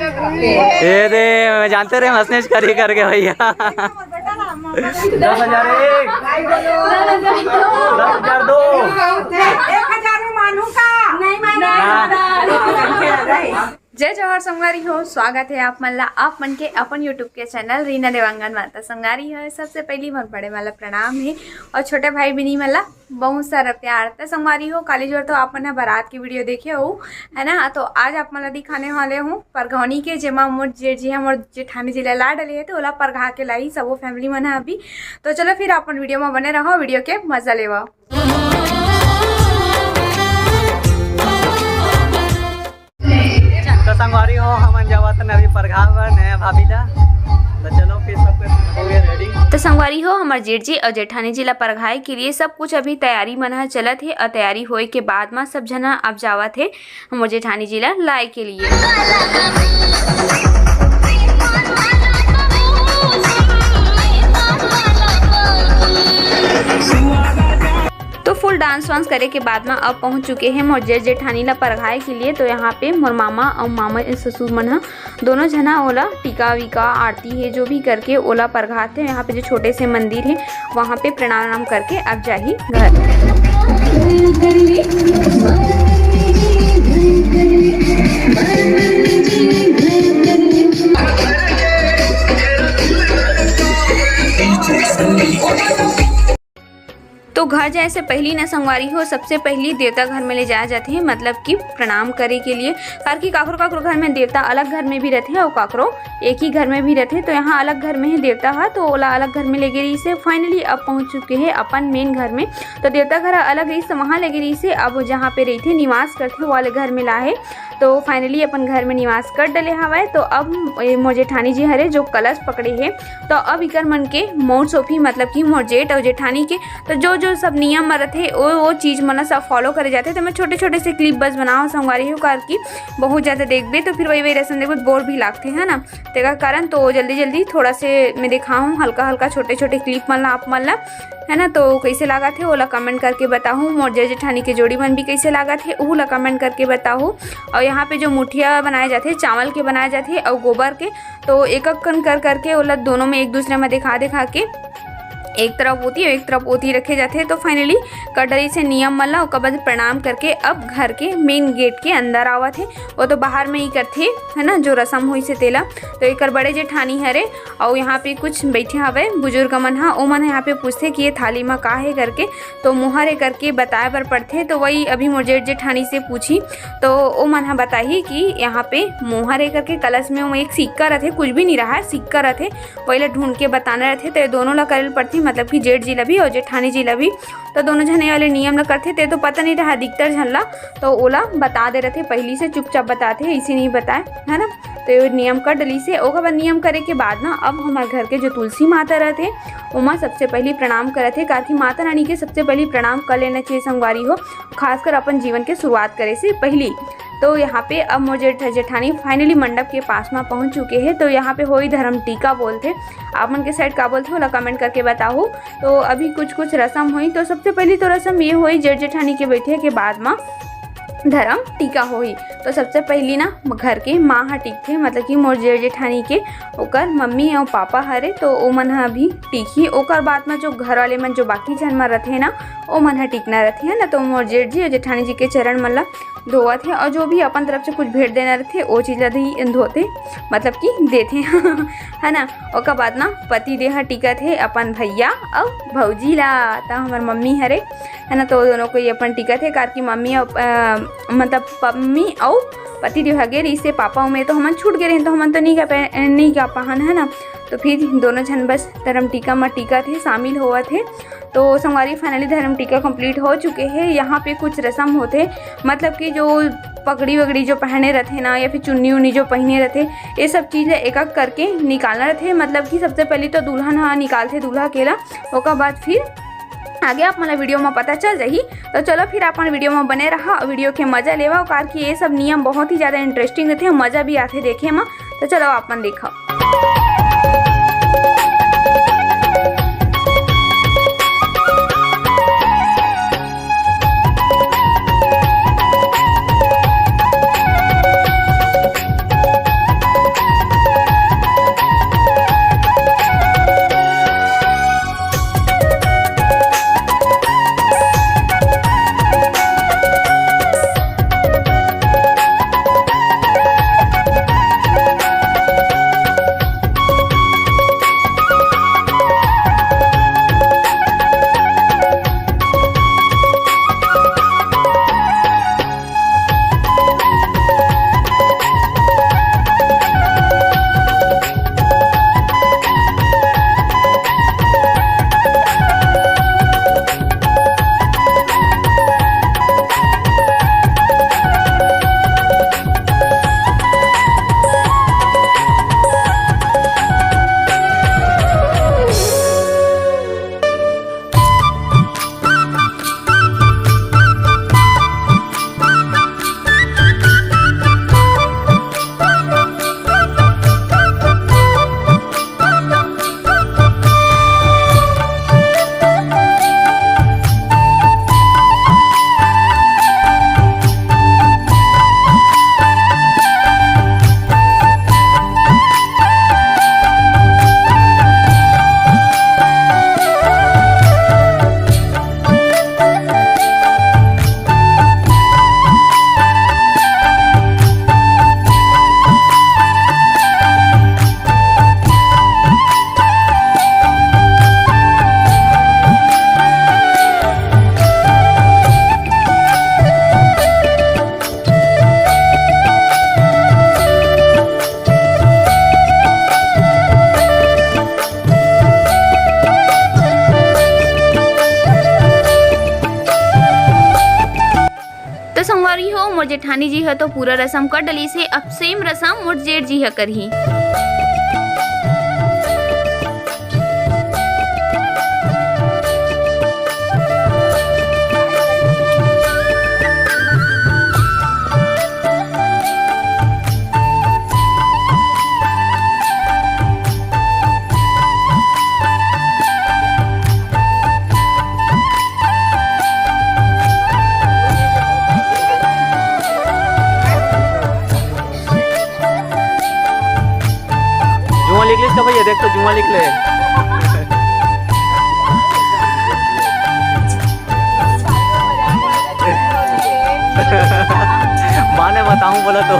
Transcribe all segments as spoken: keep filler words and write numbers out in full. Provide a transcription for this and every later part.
ये दे, मैं जानते रहे मसनेच करी करके भैया। दस हजार एक, दस हजार दो। एक हजार में मानू का? नहीं मानू। हाँ। जय जोहार संगवारी हो, स्वागत है आप मन ला आप मन के अपन YouTube के चैनल रीना देवांगन मा। त संगवारी हो, सबसे पहली मोर बड़े वाला प्रणाम है और छोटे भाई बिनी मन ला बहुत सारा प्यार। त संगवारी हो, काली जोर तो आप मन ह बारात की वीडियो देखे हो, है ना? तो आज आप मन ला दिखाने वाले हूँ परघौनी के, जेमा मोर जेठ जी ह मोर जेठानी जी ला ला डले है, तो ओला परघा के लाई सबो फैमिली मन ह अभी। तो चलो फिर अपन वीडियो में बने रहो, वीडियो के मजा लेवा। तो संगवारी हो, हमन जावत हन अभी परघा बर नया भाभी ला। तो चलो फिर सबके हो गए रेडी। तो संगवारी हो, हमर जेठ जी और जेठानी जी ला परघाए के लिए सब कुछ अभी तैयारी मन ह चलत हे और तैयारी होए के बाद म सब झन अब जावत हे मोर जेठानी जी ला लाए के लिए। तो फुल डांस वांस करे के बाद में अब पहुंच चुके हैं मोर जेठ जेठानी ला परघाए के लिए। तो यहाँ पे मोर मामा और मामा ससुर मन ह दोनों झना ओला टीका वीका आरती है जो भी करके ओला परघात है। यहाँ पे जो छोटे से मंदिर है वहाँ पे प्रणाम नाम करके अब जाही घर। तो घर जाए से पहली न संगवारी हो, सबसे पहली देवता घर में ले जाया जाथे, मतलब कि प्रणाम करे के लिए, काबर कि काकरो काकरो घर में देवता अलग घर में भी रहते हैं और काकरो एक ही घर में भी रहते हैं। तो यहाँ अलग घर में ही देवता है, तो ओला अलग घर में ले गे रही से। फाइनली अब पहुँच चुके हैं अपन मेन घर में। तो देवता घर अलग रही से वहाँ ले गे रही से, अब जहाँ पे रही थे निवास करते वाले घर में ला है। तो फाइनली अपन घर में निवास कर डले हवय। तो अब ए मोर जेठानी जी हरे जो कलश पकड़े हे, तो अब इकर मन के मोर सोफी, मतलब कि मोर जेठ और जेठानी के, तो जो जो सब नियम म रथे, ओ, ओ चीज मन ला सब फॉलो करे जाथे। तो मैं छोटे छोटे से क्लिप बस बनाओ संगवारी हो, काबर कि बहुत ज्यादा देखबे तो फिर वही वही रसम देखबे, बोर भी लागथे, है ना। तेकर कारण तो जल्दी जल्दी थोड़ा से मैं दिखाऊँ, हल्का हल्का छोटे छोटे क्लिप मन ला आप मन ला, है ना। तो कैसे लागत हे ओला कमेंट करके बताहू। मोर जेठ जेठानी के जोड़ी मन भी कैसे लागत हे ओहू ला कमेंट करके बताहू। और यहाँ पे जो मुठिया बनाए जाथे, चावल के बनाए जाथे और गोबर के, तो एक एक कन कर करके ओला दोनों में एक दूसरे में दिखा दिखा के एक तरफ ओती और एक तरफ ओती रखे जाथे। तो फाइनली कर डली से नियम मन ला, ओकर बाद प्रणाम करके अब घर के मेन गेट के अंदर आवत हे। वो तो बाहर में ही करथे, है ना, जो रसम होइस हे तेला। तो एकर बड़े जेठानी हरे और यहाँ पे कुछ बैठे हवे बुजुर्ग मन ह, ओ मन ह यहाँ पे पूछथे कि ये थाली म का हे करके, तो मोहर हे करके बताए बर पड़थे। तो वही अभी मोर जेठ जेठानी से पूछी तो ओ मन ह बताही कि यहाँ पे मोहर हे करके, कलश में वो एक सिक्का रथे, कुछ भी नहीं रहा है, सिक्का रथे, वही ला ढूंढ के बताना रथे। तो ये दोनों ला करे ल पड़थे, मतलब कि जेठ जी ला भी और जेठानी जी ला भी। तो दोनों झने वाले नियम ला करथे, ते तो पता नहीं रहा दिक्तर झन ला, तो ओला बता दे रथे, पहली से चुपचाप बताथे, इसे नहीं बताए, है ना। तो ये नियम कर डली से, ओकर बाद नियम करे के बाद ना अब हमारे घर के जो तुलसी माता रहथे, ओमा सबसे पहली प्रणाम करत हे, काबर कि माता रानी के सबसे पहली प्रणाम कर लेना चाहिए संगवारी हो, खासकर अपन जीवन के शुरुआत करे से पहली। तो यहाँ पे अब मोर जेठ जेठानी फाइनली मंडप के पास में पहुँच चुके हैं। तो यहाँ पे होई धर्म टीका बोलथे, आप मन के साइड का बोलथे ओला कमेंट करके बताहू। तो अभी कुछ कुछ रसम होई। तो सबसे पहली तो रसम ये होई जेठ जेठानी के बैठे के बाद में धर्म टीका होही। तो सबसे पहली ना घर के माँ ह टीकथे, मतलब कि मोर जेठ जेठानी के ओकर मम्मी अउ पापा हरे, तो ओमन ह अभी टीकही। ओकर बाद म जो घर वाले मन जो बाकी झन मन रथे ना, ओमन ह टीकना रथे, है ना। तो मोर जेठ जी अउ जेठानी जी के चरण मन ल धोवत हे अउ जो भी अपन तरफ से कुछ भेंट देना रथे ओ चीज ल धी धोथे, मतलब कि देथे है ना। ओकर बाद ना पति देव ह टीकत हे अपन भैया अउ भौजी ला, त हमर मम्मी हरे, है ना। तो दोनों कोई अपन टीकत हे, काबर कि मम्मी अउ, अ, मतलब मम्मी अउ पति देव ह गे रहिस हे, पापा में तो हमन छूट गे रहिन, तो हमन तो नहीं गा पाए, नहीं गा पाहन, है ना। तो फिर दोनों झन बस धर्म टीका म टीकत हे, शामिल होवत हे। तो संगवारी, फाइनली धर्म टीका कंप्लीट हो चुके हे। यहाँ पे कुछ रसम होथे, मतलब कि जो पगड़ी वगड़ी जो पहने रथे ना, या फिर चुन्नी उन्नी जो पहने रथे, ये सब चीज ल एक एक करके निकालना रथे। मतलब कि सबसे पहली तो दुल्हन ह निकालथे दूल्हा के ला, ओकर बाद फिर आगे आप मन ला वीडियो में पता चल जाही। तो चलो फिर अपन वीडियो में बने रहा, वीडियो के मजा लेवा, काबर कि ये सब नियम बहुत ही ज्यादा इंटरेस्टिंग रथे, मजा भी आथे देखे में। तो चलो आप मन देखो। जेठानी जी ह तो पूरा रसम कर डलिस हे, अब same रसम मोर जेठ जी ह करही। जुआ लिख लिस का भैया, देख तो जुआ लिख ले। माने बताऊं बोला तो।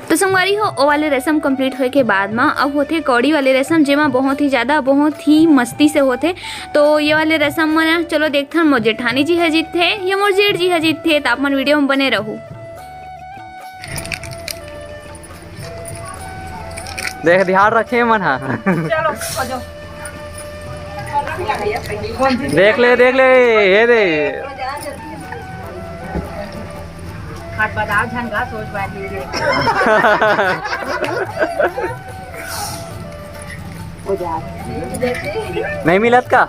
तो संगवारी हो, ओ वाले रसम complete होए के बाद म अब होथे कौड़ी वाले रसम, जेमा बहुत ही ज्यादा, बहुत ही मस्ती से होथे। तो ये वाले रसम म ना, चलो देखथन, मोर जेठानी जी ह जीतथे या मोर जेठ जी ह जीतथे, त आप मन video म बने रहू। देख, ध्यान रखे मन हा। चलो, हो जाओ। देख ले, देख ले, ये दे। हाथ बजाओ, झन गा, सोच बात नहीं है। हो जा। नहीं मिलत का?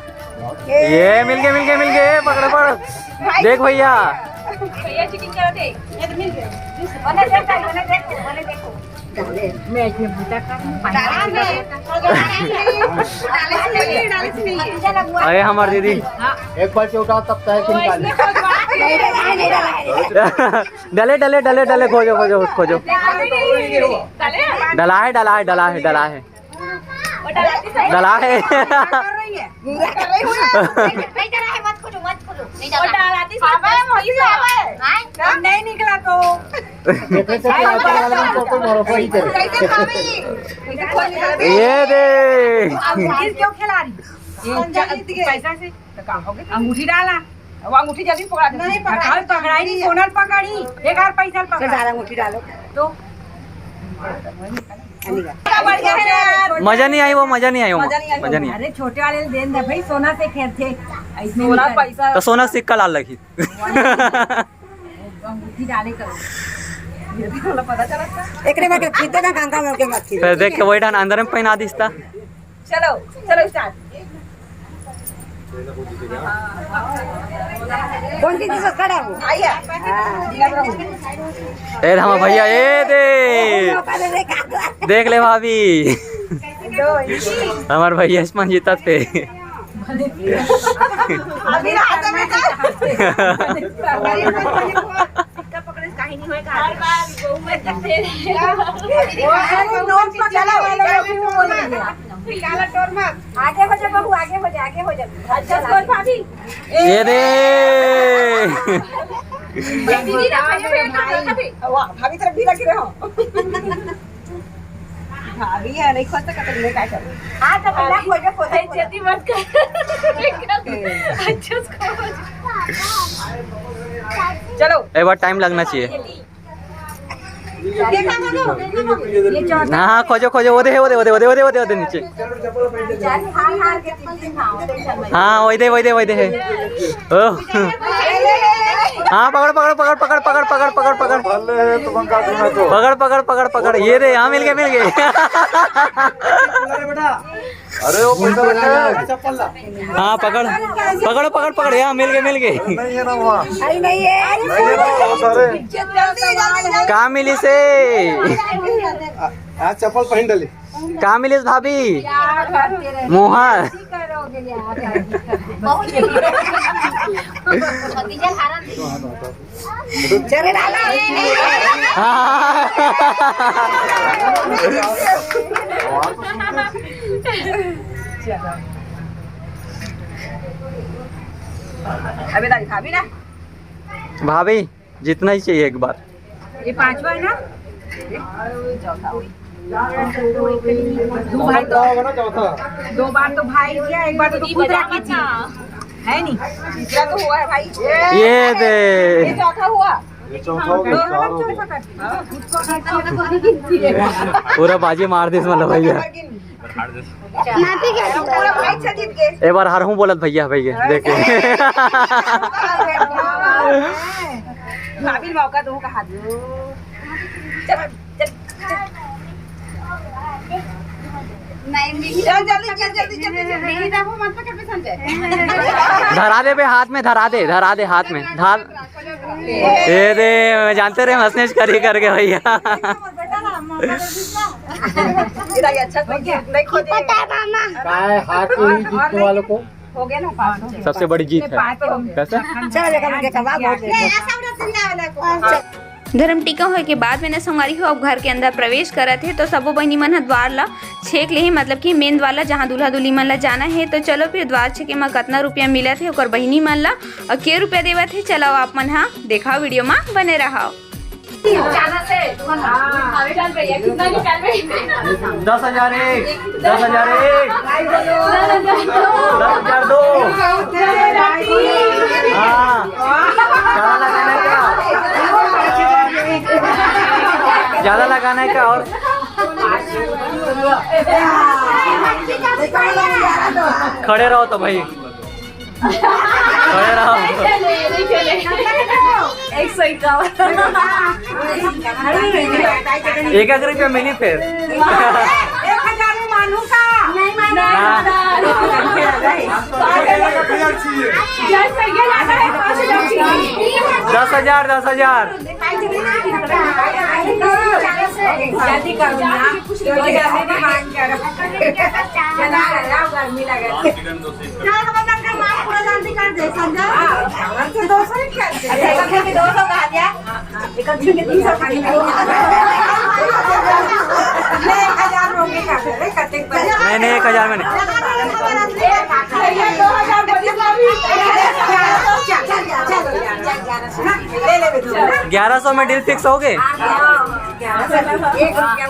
ये मिल गए, मिल गए, मिल गए, पकड़, पकड़। देख भैया। भैया cheating करत हे। ये तो मिल गए। उन्हें देखो, उन्हें देखो, उन्हें देखो। मैं इसमें भूता का हूँ, पानी डाला में। डाले से नहीं, डाले से नहीं। अरे हमार दीदी। हाँ। एक बार चौटा तब तय वो किन इसमें डाले। खोजवा के नहीं डाला है, नहीं डाला है। डले, डले, डले, डले, खोजो, खोजो, खोजो। डाले? डला है, डला है, डला है, डला है। वो डलाती सही। डला है। कर रही है। नहीं डला है, मत खोजो, मत खोजो। नहीं वो डला। डलाती सही। हाँ, भाई, मस्ती से। हाँ? हम नहीं निकला तो। देखो, तो क्या आजकल वाले में तो कोई भरोसा ही करे। कैसे खावे? इसे खोज निकाल दे। ये दे। अब पुलिस क्यों खिला रही? ये संजय जीत गए। पैसा से? तो काम हो गया। अंगूठी डाला। वो अंगूठी जल्दी पकड़ा दे। नहीं, पकड़ा। पकड़ाई नहीं, सोनल पकड़ी। एक आध पैसा पकड़ा। चल, अंगूठी डालो। तो? क्या बढ़िया है यार। मजा नहीं आई वो, मजा नहीं आई वो, मजा नहीं आई। मजा नहीं आई। अरे, छोटे वाले देन दे भाई, सोना से खेलते। ऐसने सोना नहीं कर। पैसा। तो सोना सिक्का लाल लगी। अंगूठी डाले करो। ये भी थोड़ा पता चला था। एकरे बाद खींचते ना, कांका में के मत खींच। फिर देख के वही ठान अंदर में पहना दिसता। चलो, चलो start। कौन सी चीज खड़ा हो? आइए। हाँ। ए रामा भैया, ए दे। मौका दे दे, काका। देख ले भाभी। दो, एक। हमार भैया इसमें जीता थे। अभी रात में का? सिक्का पकड़े से काहे नहीं होए, हर बार गऊ में जीते। अरे, नोट पकड़े वाला भी वो बोल रही है। निकाला टोर मत। आगे हो जा बहू, आगे हो जा, आगे हो जा। अच्छा, कौन भाभी? ये दे। दीदी ना, भाभी, भाभी, भाभी। वाह, भाभी तरफ भी लग रहे हो। भाभी है, नहीं खोज सकते, नहीं क्या करो। हाँ, तो पहला खोजो, खोजो, अरे, खोजो। जल्दी मत कर। अच्छा, उसको खोज। चलो। एक बार time लगना चाहिए। देखा, देखा, देखा, देखा। ये चौथा। हाँ, हाँ, खोजो, खोजो, वो दे, वो दे, वो दे, वो दे, वो दे, वो दे, वो दे नीचे। हाँ, वही दे, वही दे, वही दे है। ओ। हाँ, पकड़, पकड़, पकड़। भले है तो मंगा दूंगा तो। पकड़, पकड़, पकड़, पकड़। ये दे, हाँ, मिल गए, मिल गए। अरे बेटा। अरे वो पैसा लगा है। हाँ, पकड़, पकड़, पकड़, पकड़। हाँ, मिल गए, मिल गए। नहीं है ना वहाँ। अरे नहीं है। नहीं है ना वहाँ सारे। कहाँ मिली से? आ, आज चप्पल पहन डाली। कहाँ मिलिस भाभी? मोहर। चले डाला। हाँ। अबे दादी, भाभी ना। भाभी, जीतना ही चाहिए एक बार। ये पांचवा है ना? दो भाई तो, दो बार तो भाई दिया, एक बार तो खुद रखी थी। है नहीं? तीसरा तो हुआ है भाई। ये दे। ये चौथा हुआ। ये चौथा हो गया, चार हो गया। पूरा बाजी मार दिस मतलब भैया। नाती क्या? पूरा भाई छतीस के। एक बार हर हूँ बोलत भैया, भैया देखे। भाभी मौका दो का हाथ। चल, चल, चल। नहीं, मिली। चल, जल्दी, चल, जल्दी, जल्दी, जल्दी। नहीं, देखो, मत पकड़, पसंद है। धरा दे बे, हाथ में धरा दे, धरा दे हाथ में, धर। ये दे, मैं जानते रहे, हंसने से करी करके भैया। अच्छा, देखो, पता है मामा। काय हाथ में ही जीतने वालों को। हो गया ना, पाँच हो गया। सबसे बड़ी जीत है। पाँच हो गया। कैसे? चलो, लेकर उनके कबाब हो गए। नहीं, ऐसा उड़ा चिल्ला वाला को। धर्म टीका होए के बाद में ना संगवारी हो अब घर के अंदर प्रवेश करत हे, तो सबो बहिनी मन ह द्वार ला छेक लेही, मतलब कि मेन द्वार ला, जहाँ दूल्हा दुल्ही मन ला जाना हे। तो चलो फिर द्वार छेके म कतना रुपया मिलत हे ओकर बहिनी मन ला, और के रुपया देवत हे, चलो आप मन ह देखा, वीडियो म बने रहो। दस हजार एक, दस हजार एक, दस हजार दो। हाँ, ज्यादा लगाना है क्या? ज्यादा लगाना है क्या? और खड़े रहो तो भाई। खड़े रहो। एक सौ इक्यावन। एक एक रुपया मिली फिर। एक हजार में मानू का? नहीं मानू। हाँ। दस हजार, दस हजार। जल्दी करो ना। जल्दी, जल्दी डिमांड करो। चला रहा, गर्मी लगे। चार बटन का माल पूरा जल्दी कर दे, संजय। हाँ, सामान तो दो सौ ही कर दे। अच्छा, एक भी दो सौ कहा दिया। एक भी तीन सौ कहा दिया। ले, एक हजार रोके का दे, कते पर। नहीं, नहीं, एक हजार में नहीं। दो हजार बोली तो अभी। चल, चल, चल, चल, चल, चल, चल। ले, ले, ले, दो। ग्यारह सौ में डील फिक्स हो गई। हाँ, ग्यारह सौ। एक रुपया।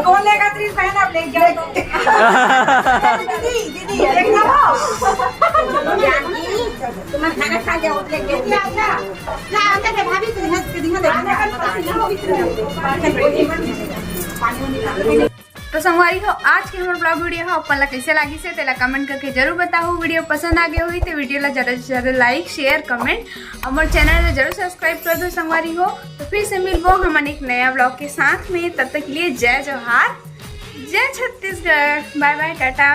कौन लेगा तीस बहन, आप ले जाओ तो। दीदी, दीदी, देखना हो। तुम्हारा खाना खा जाओ, ले जाओ। ना, अंदर से भाभी, तुम्हें, तुम्हें देखना। तो संगवारी हो, आज के हमर ब्लॉग वीडियो ह अपन ला कैसे लागिस हे, तेला कमेंट करके जरूर बताओ। वीडियो पसंद आ गया हुई तो वीडियो ला ज्यादा से ज्यादा लाइक, शेयर, कमेंट और मोर चैनल ला जरूर सब्सक्राइब कर दो संगवारी हो। तो फिर से मिलबो हमन एक नया ब्लॉग के साथ में, तब तक के लिए जय जोहार, जय छत्तीसगढ़, बाय बाय, टाटा।